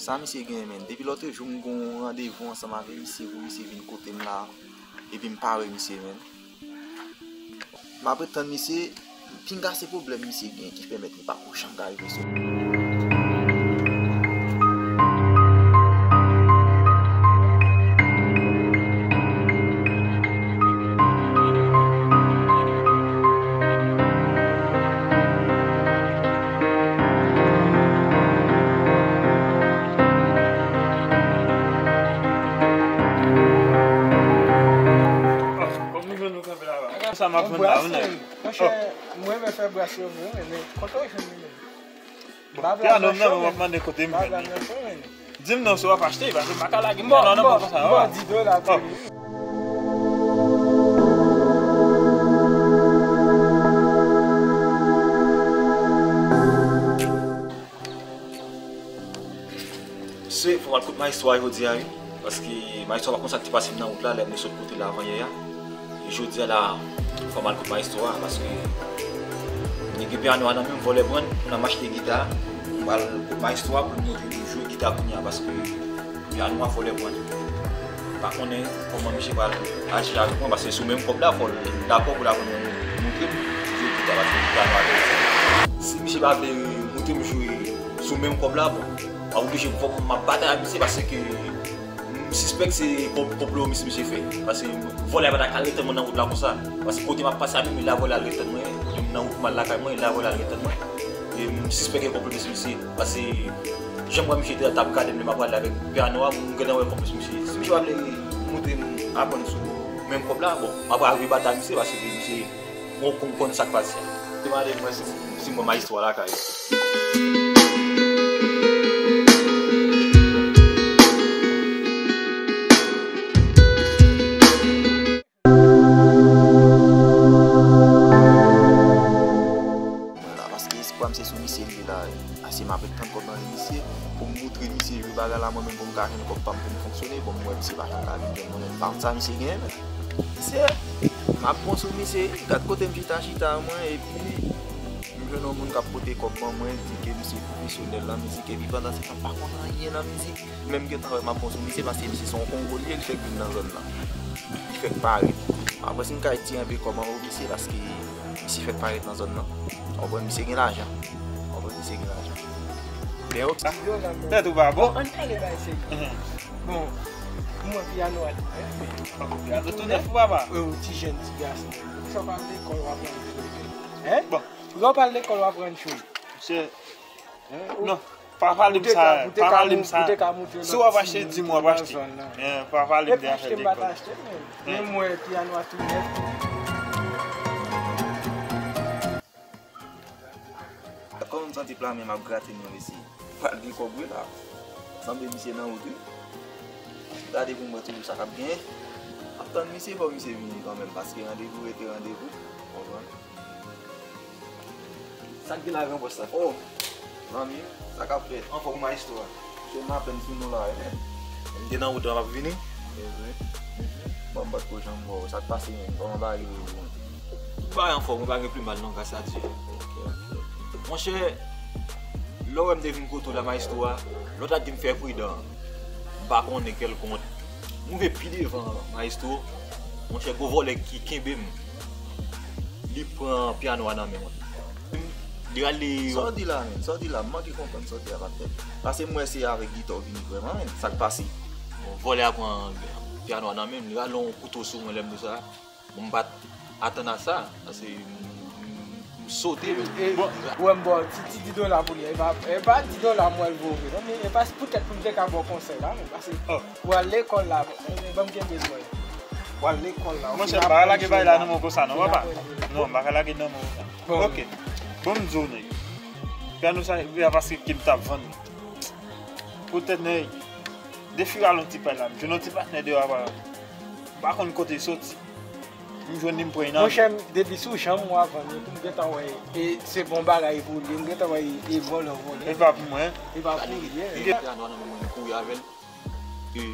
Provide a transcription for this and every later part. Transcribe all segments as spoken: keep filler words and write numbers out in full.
Sa misye gen, menn? Depi lòt jou m gon randevou ansanm avè misye pou misye vin kote m la, epi m pa wè misye, menn. M ap ret tann misye, pinga se pwoblèm misye gen ki pèmèt li pako janm ka rive sou. Sa m ap jwenn la, wi, nèg. Monchè, mwen renmen fè bras yo vre, men kote w jwenn li menm? Bon, pyano m nan, mwen ap mande kote m jwenn li. Di m non si w ap achte, paske m pa ka lage pyano nan men w konsa. Bon, di dola pou li. Se fò m al kout Maestro a jodi a, wi. Paske Maestro a pa konn sa k te pase m nan wout la, lè m te sot kote l avanyè a. E jodi a la, fò m al kout Maestro a, paske m gen pyano a nan men m, vòlè pran l, m nan m achte gita, m pral kout Maestro a pou l montre m jwe gita kounye a, paske pyano a vòlè pran l. M pa konnen kòman misye pral aji avèk mwen, paske sou menm kòb la, fò l dakò pou l aprann mwen montre m jwe gita, paske pyano a vòlè. Si misye pa vle montre m jwe sou menm kòb la, bon, m ap oblije, fò m ap batay ak misye, paske m sispèk se konp-, konplo misye, misye fè. Paske vòlè a pa ta ka ret tann mwen nan wout la konsa. Paske kote m ap pase a menm, e la vòlè a al ret tann mwen. Kote m nan wout pou m al lakay mwen, e la vòlè a al ret tann mwen. E m sispèk e konplo misye, misye. Paske jan m wè misye te ap gade m lè m ap prale avèk pyano a, m gentan wè konplo misye. Si misye pa vle montre m, aprann sou menm kòb la, bon, m ap al rebatay misye, paske misye Bon, pou m konn sa k pase a. Demande mwen si, si mwen Maestro a lakay. Mwen la, paske espwa m se sou misye li ye la. Ase m ap ret tann kòb nan men misye, pou m montre misye jwe bagay la, mwen menm pou m ka jwenn kòb pa m pou m fonksyone. Bon, m wè misye pa janm ka vin jwenn mwen menm. Pa konn sa misye genyen, men. Misye, m ap bon sou misye, gad kote m chita, chita mwen, epi m jwenn yon moun k ap pote kòb ban mwen, li di ke misye pwofesyonèl nan mizik, epi pandan se tan m pa konn anyen nan mizik. Men m gentan wè m ap bon sou misye, paske misye se yon Kongo li ye, li fèk vin nan zòn nan. Li fèk parèt. Apre si m ka retire enpe kòb anba misye, paske misye fèk parèt nan zòn nan. Ou konprann, misye gen lajan. Ou konprann, misye gen lajan. Men ok. Tèt ou pa bon. Bon, ann pale bagay serye. Bon, mwen pyano a tou nèf. Pyano tou nèf pou papa. Ou ti jèn ti gason. Sa w pa lekòl w aprann jwe. Hein? Bon. Lè w pa lekòl w aprann jwe. Misye. Non. Pa pale m sa, pa pale m sa. Si w ap achte, di m w ap achte. Men pa pale m de afè lekòl. Men mwen, pyano a tou nèf. Kòman m santi pla men m ap grate m nan, mesye? Pral gen kòb wi la. Sanble misye nan wout wi. Gade pou m wè toujou sa k ap genyen. M ap tann misye, fò misye vini kanmenm, paske randevou rete randevou. Konprann? Sa k gen la, gran bòs la? Oh, zanmi, sa k ap fèt? Anfòm, maestro a? Se m apèn sou nou la, wi, men. M te nan wout la, m ap vini. Evre? Bon, m pa t ko janm wè w. Sa k pase, menm? Kòman bagay yo ye? Tout bagay anfòm, mwen pa gen pi mal non, gras a Dye. Ok, ok, ok. Monchè, lè w wè m te vin kote w la, maestro a, lè w ta di m fè pridan, m pa konnen kèlkonk. M rive pi devan, maestro. Monchè, gwo vòlè ki kenbe m. Li pran pyano a nan men mwen. Li rale. Sa w di la, menm? Sa w di la? M manke konprann sa w di a, patnè. Paske m wè se avèk gita w vini vrèman, menm. Sa k pase? Bon, vòlè a pran pyano a nan men m, li rale yon kouto sou mwen lè m di sa. Bon, m pa t atann a sa. Paske m, m, m sote, menm. Bon. Wè m ba w ti, ti di dola pou li. E pa, e pa di dola m wè l voye vre non, men e pa poutèt pou m te ka ba w konsèy la, menm. Paske w al lekòl la, ban m kenbe l mwen. W al lekòl la. Monchè, m pa ka lage bagay la nan men w konsa non, papa. Non, m pa ka lage nan men w konsa. Ok. Bon, m di w, nèg. Pyano sa rive a paske ke m t ap vann li. Poutèt, nèg, defi rale yon ti pay la. M jwenn yon ti patnè deyò a, pa. M pa konn kote l soti. M jwenn li, m pran li nan men. Monchè, depi sou janm w ap vann li, pou m gentan wè, e se bon bagay pou li, m gentan wè e vòlè, vòlè. E pa pou mwen. E pa pou li, yeah. Li gen pyano nan men mwen, m kouri avè l. E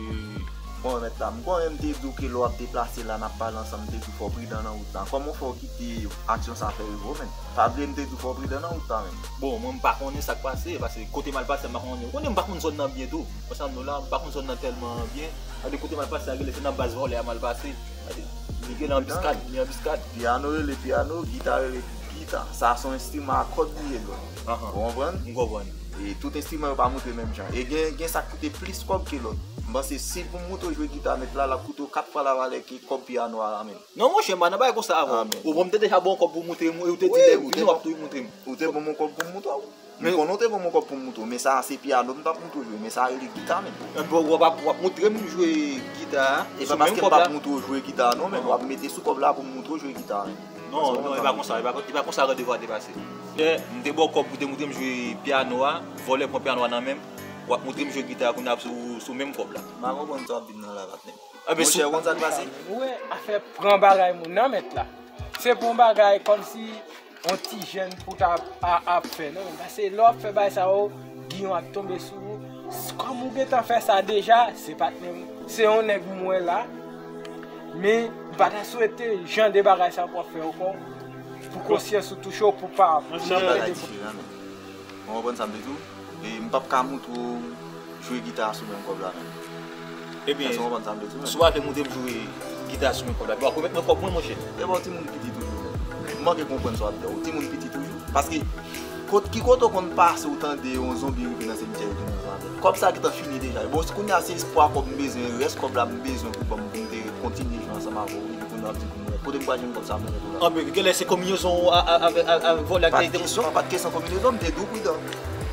Bon, mèt la, m konnen m te di w ke lè w ap deplase la, n ap pale ansanm, m te di w fò w pridan nan wout la. Kòman w fè w kite aksyon sa fè rive w, menm? Pa bliye m te di w fò w pridan nan wout la, menm. Bon, mwen m pa konnen sa k pase, paske kote m al pase, m pa konnen. Ou konnen m pa konn zòn nan byen tou. Konsa m di w la, m pa konn zòn nan tèlman byen. Gade kote m al pase, a rele se nan baz vòlè a m al pase. Gade, li gen anbiskad, li anbiskad. Pyano rele pyano, gita rele gita. Sa se yon enstriman a kòd li ye, bro. Ou konprann? M konprann. E tout enstriman yo pa monte menm jan. E gen, gen sa k koute plis kòb ke lòt. M panse si pou m montre w jwe gita nèt la, l ap koute w kat fwa la valè ke kòb pyano a la menm. Non, monchè, m pa nan bagay konsa avè w. Ou ban m te deja bon kòb pou w montre m, ou te di lè vini w ap tou montre m. Ou te ban m yon kòb pou m montre w. M konnen w te ban m yon kòb pou m montre w, men sa a se pyano m t ap montre w jwe, men sa a rele gita menm. Enben, w ap, w ap montre m jwe gita a. E pa paske m p ap montre w jwe gita a non, men w ap mete sou kòb la pou m montre w jwe gita a menm. Non, non, e pa konsa, e pa, e pa konsa randevou a te pase. Lè m te ba w kòb pou te montre m jwe pyano a, vòlè pran pyano a nan men m, w ap montre m jwe gita a kounye a sou, sou menm kòb la. M pa konprann sa w ap di m nan la, patnè m. Monchè, ou konn sa k pase? Ou wè, afè pran bagay moun nan mèt la. Se pa yon bagay kòmsi yon ti jèn pou ta ap, a, ap fè, non. Paske lè w ap fè bagay sa yo, giyon ap tonbe sou ou. S-, kòm ou gentan fè sa deja, se patnè m, se yon nèg m wè la. Men, m pa ta swete jan de bagay sa pou w ap fè ankò. Pou konsyans ou touche w, pou pa, pou nan pèdi. Ou konprann sa m te di w? E m p ap ka montre w jwe gita sou menm kòb la menm. Ebyen, èske w konprann sa m vle di w menm? Si w pa vle montre m jwe gita sou menm kòb la, w ap remèt mwen kòb mwen, monchè. E bon, timoun piti toujou, menm. M manke konprann sa w ap di a. Ou timoun piti toujou. Paske, kot, ki kote w konn pase w tande yon zonbi rive nan simityè yo tounen ansanm avè l? Kòb sa gentan fini deja. Bon, si kounye a se espwa kòb m bezwen, rès kòb la m bezwen pou ban m, pou m te kontinye jwe ansanm avè w, epi kounye a w ap di pou m rete. Kote m pral jwenn kòb sa mwen rete w la? Anben, genlè se konbinezon w a, a, avè, a, avè vòlè a ki te. Pa t kesyon, pa t kesyon konbinezon, m te di w pridan.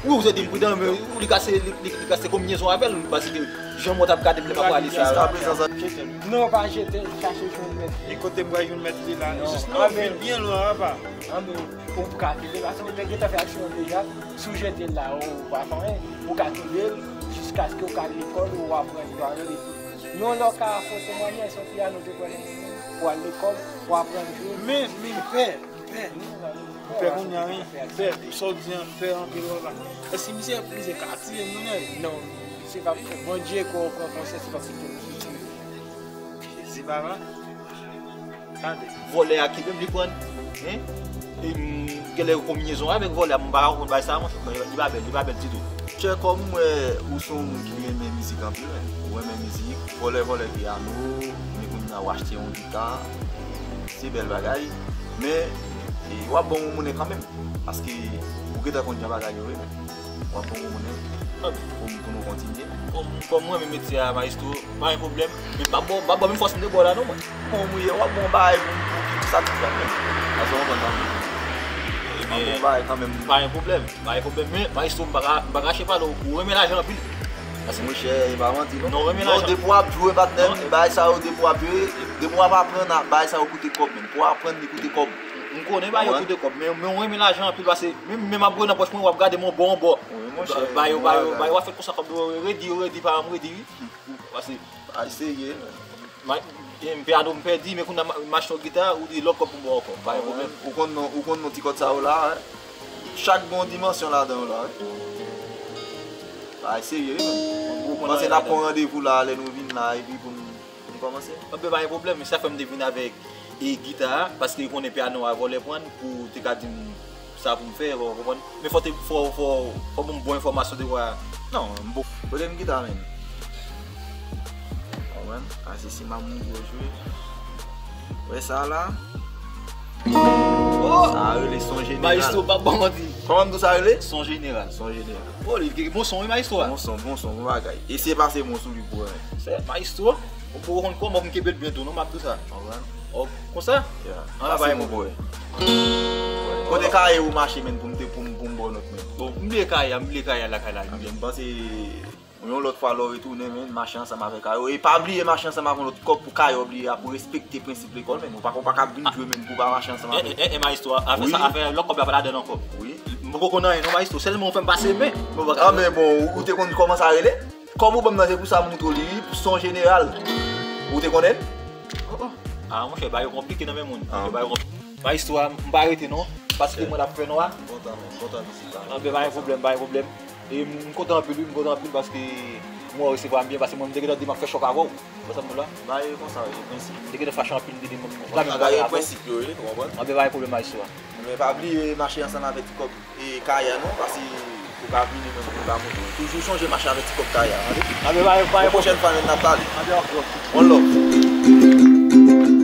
Wi, ou te di m pridan, men li ka se, li, li, li ka se konbinezon avè l, paske jan mwen t ap gade m lè m ap prale sa. Jiskaprezan sa. Non, pa jete l, chache jwenn mèt li. E kote m pral jwenn mèt li la? Jis nan yon vil byen lwen, apa. Anben, ou ka kite l, paske ou te gentan fè aksyon an deja. Si w jete l la, ou pa fè anyen. Ou ka kenbe l jiskaske w ka al lekòl, ou aprann jwe avè l epi. Non, lè w ka fòse mwen, men se yon pyano te pran pou al lekòl, pou aprann jwe. Men, men m pè, m pè. M pè kounye a, wi. M pè, sa w di an, m pè anpil, papa. Èske misye, misye ka tiye m, non? Non, se pa Bondye ke w pran konsyans, se pa pito misye tiye. Jezi, papa. Tande. Vòlè a ki menm li pran, hein? E, m, genlè konbinezon avèk vòlè a, m pa ka konprann bagay sa, monchè. Men li pa bèl, li pa bèl ditou. Chè, kòm m wè ou se yon moun ki renmen mizik anpil, men ou renmen mizik, vòlè, vòlè pyano, men kounye a w achte yon gita, se bèl bagay, men, e, w ap bon moun kanmenm, paske ou gentan konn jan bagay yo ye, men w ap bon moun pou, pou nou kontinye. Kòm, kòm mwen, men metye a, maestro, pa gen pwoblèm, men m pa ba w, m pa ba w menm fòs m te ba w la non, mwen. Bon, mwen, w ap bon bagay pou, pou, pou sa tout fè menm. Paske w konprann sa m vle di. W ap bon bagay kanmenm. Pa gen pwoblèm, pa gen pwoblèm. Men, maestro, m pa ka, m pa kache pale w, ou renmen lajan anpil. Paske monchè, e pa manti non. Non, renmen lajan. Non, depi w ap jwe, patnè m, bagay sa yo, depi w ap jwe, depi w ap aprann, bagay sa yo koute kòb menm. Pou w aprann, li koute kòb. M konnen bagay yo koute kòb, men, men ou renmen lajan anpil, paske menm, menm ap bwè nan pòch mwen, w ap gade m yon bò, yon bò. Wi, monchè. Bagay yo, bagay yo, bagay yo ap fèt konsa, kòb yo redi, yo redi, pa m redi, wi. Paske. Ay, serye. Ma-, e, m pèdi, m pèdi, men kounye a m, m achte yon gita, ou di lòt kòb pou m ba w ankò. Pa gen pwoblèm. Ou konn non, ou konn non ti kòd sa yo la, hein? Chak gen yon dimansyon ladan yo la, wi. Ay, serye, wi, menm. Ou konn. Panse n ap pran randevou la, lè nou vin la, epi pou n, pou n kòmanse? Anben, pa gen pwoblèm, men sa fè m te vin avèk, e, gita a, paske ou konnen pyano a vòlè pran, pou te ka di m sa pou m fè, ou konprann? Men fò te, fò, fò, fò ban m bon enfòmasyon de kwa. Non, m bon. Kote m gita menm? Konprann? Ase si m ap montre w jwe. Wè sa la? Oh! Sa rele son jeneral. Maestro, pa ban manti. Kòman m di w sa rele? Son jeneral. Son jeneral. Oh, li gen bon son, wi, maestro a. Bon son, bon son, bon bagay. Eseye pase bon sou li pou wè. Se maestro. Ou poko konn kòman pou m kenbe l byen tou, non, m ap di w sa. Konprann? Oh, konsa? Yeah. An, pase bon pou wè. Kote kaye ou mache, menm, pou m te, pou m, pou m ba w nòt, menm? Bon, m bliye kaye a, m bliye kaye a lakay la. Anben, m panse yon lòt fwa lè w retounen, menm, mache ansanm avèk kaye w. E pa bliye mache ansanm avèk yon lòt kòb pou kaye w bliye a, pou respekte prensip lekòl, menm. Ou pa, ou pa ka vin jwe, menm, pou w pa mache ansanm avèk. E, e, e, maestro, afè sa, afè lòt kòb la pa ladan ankò. Wi. M poko konn anyen, non, maestro. Sèlman ou fè m pase men. Anben, bon, ou, ou te konn kòman sa rele? Kòm ou ban m nan, se pou sa m montre w li, wi, pou son jeneral. Ou te konnen l? Oh, oh. Ah, monchè, bagay yo konplike nan men moun. Ah, bagay yo konplike. Maestro a, m pa rete non, paske mwen l ap fè nwa. Kontan, men, kontan vizit la. Anben, pa gen pwoblèm, pa gen pwoblèm. E m kontan anpil, wi, m kontan anpil paske Mwen resevwa m byen, paske mwen, m te gentan di m ap fè chòk avè w. Ou konprann la? Bagay yo konsa yo, prensip. M te gentan fache anpil, m te di, mwen, m pa menm Bagay pale yo avè w. Prensip yo ye, ou konprann? Anben, pa gen pwoblèm, maestro. Men pa bliye mache ansanm avèk ti kòb e kaya non, paske ou ka vini menm pou pa moute. Toujou chonje mache avèk ti kòb kaya, tande? Anben, pa gen, pa gen Pwochèn fwa menm n ap pale. Anben, ok. One love.